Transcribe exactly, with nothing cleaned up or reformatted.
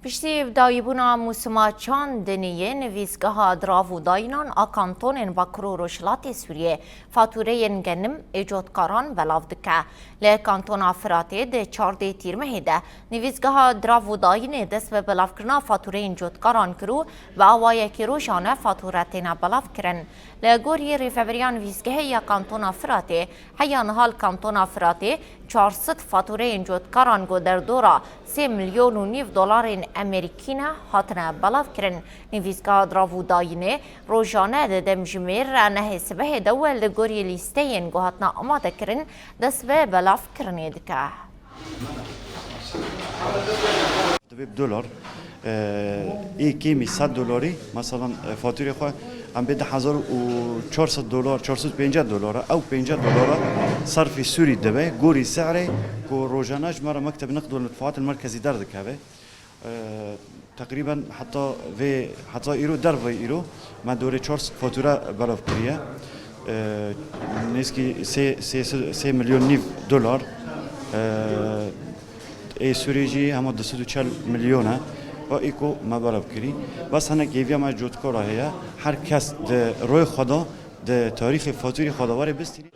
Piştî bi dawîbûna mûsima çandiniyê, nivîsgeha Dirav û Dayînan a kantonên Bakur û Rojhilatê Sûriyê fatûreyên genim ê cotkaran belav dike. Li kantona Firatê di çardê Tîrmehê de nivîsgeha Dirav û Dayînê dest bi belavkirina fatûreyên cotkaran kir û bi awayekî rojane fatûre têne belavkirin. Li gorî rêveberiya nivîsgehê ya kantona Firatê, heya niha li kantona Firatê çar sed fatûreyên cotkaran ku derdora sê milyon û nîv dolarên Amerîkî ne hatine belavkirin. Nivîsgeha Dirav û Dayînê rojane di demjimêr re nehê sibehê de û li gorî lîsteyên ku hatine amadekirin dest bi belavkirinê dike. Divê bi dolar, e, ê kêmî sed dolarî, meselan, e, fatûrê xwe em bê du hezar û çar sed dolar, çar sed û pêncî dolar e, ew pêncî dolar e serfî Sûrî dibe, gorî se'rê ku rojane ji me re Mekteb Neqd û Medfuat el Merkezî derdikeve. E, teqrîben heta vê, heta îro, derveyî îro me dorê çar sed fatûre belav kiriye. E, nêzkî sê, sê, sê milyon nîv dolar. E, ê Sûrî jî hema du sed û çel milyon e. Va î ku me belav kirî. Bes hinek hêviya me cotkara heye. Her kes di royê xwe de, di tarîxê fatûrê xwe de were bistînî.